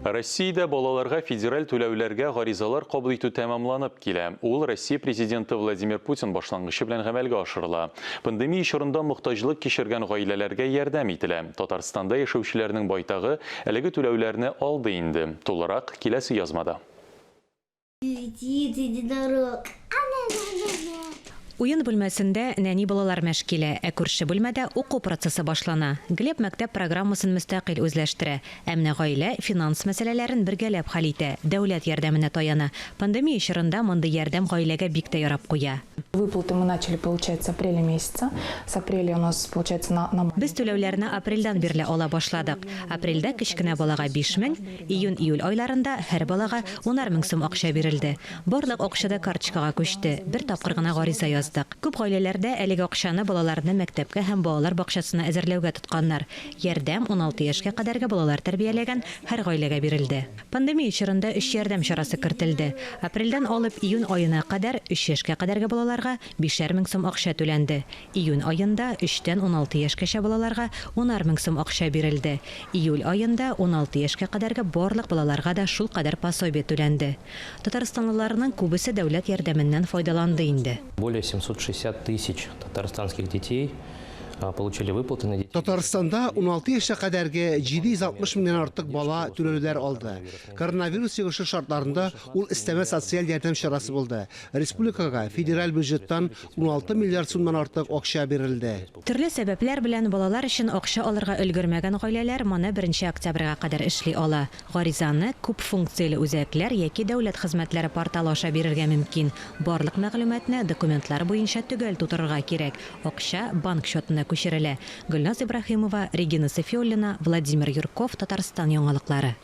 Россиядә балаларга федераль түләүләргә гаризалар кабул итү тәмамланып килә. Ул Россия Президенты Владимир Путин башлангычы белән гамәлгә ашырыла. Пандемия чорында мохтаҗлык кичергән гаиләләргә ярдәм ителә. Татарстанда яшәүчеләрнең байтагы әлеге түләүләрне алды инде. Тулырак, киләсе язмада. Летит единорог. Уен бүлмәсендә нәни балалар мәш килә, ә күрше бүлмәдә уку процессы башлана. Глеб мәктәп программасын мөстәкыйль үзләштерә. Ә менә гаилә финанс мәсьәләләрен бергәләп хәл итә, дәүләт ярдәменә таяна. Пандемия чорында мондый ярдәм гаиләгә бик тә ярап куя. Выплаты мы начали получать с апреля месяца. С апреля у нас, получается, на, на Без түләүләрне апрельдән бирле ала башладык. Апрельдә кечкенә балага 5000, июнь-июль айларында һәр балага унар мең сум акча бирелде. Барлык акча да карточкага күчте, бер тапкыр гына гариза яздык. Күп гаиләләрдә әлеге акчаны балаларны мәктәпкә һәм балалар бакчасына әзерләүгә тотканнар. Ярдәм 16 яшькә кадәрге балалар тәрбияләгән һәр гаиләгә бирелде. Пандемия чорында өч ярдәм чарасы кертелде. Апрельдән алып июнь аена кадәр өч яшькә кадәрге балаларга бишәр мең сум акча түләнде. Июнь аенда өчтән 16 яшькәчә балаларга унар мең сум акча бирелде. Июль аенда 16 яшькә кадәрге барлык балаларга да шулкадәр пособие түләнде. Татарстанлыларның күбесе дәүләт ярдәменнән файдаланды инде. Более 760 тысяч татарстанских детей получили выплаты на детей. Татарстанда 16 яшькә кадәрге 760 меңнән артык бала түләүләр алды. Коронавирус йогышы шартларында ул өстәмә социаль ярдәм чарасы булды. Республикага федераль бюджеттан 16 миллиард сумнан артык акча бирелде. Төрле сәбәпләр белән балалар өчен акча алырга өлгермәгән гаиләләр моны беренче октябрьгә кадәр эшли ала. Гаризаны күп функцияле үзәкләр яки дәүләт хезмәтләре порталы аша бирергә мөмкин. Барлык мәгълүматны документлар буенча төгәл тутырырга кирәк. Акча банк счетына күчерелә. Гөлназ Ибраһимова, Регина Сафиуллина, Владимир Юрков, Татарстан яңалыклары.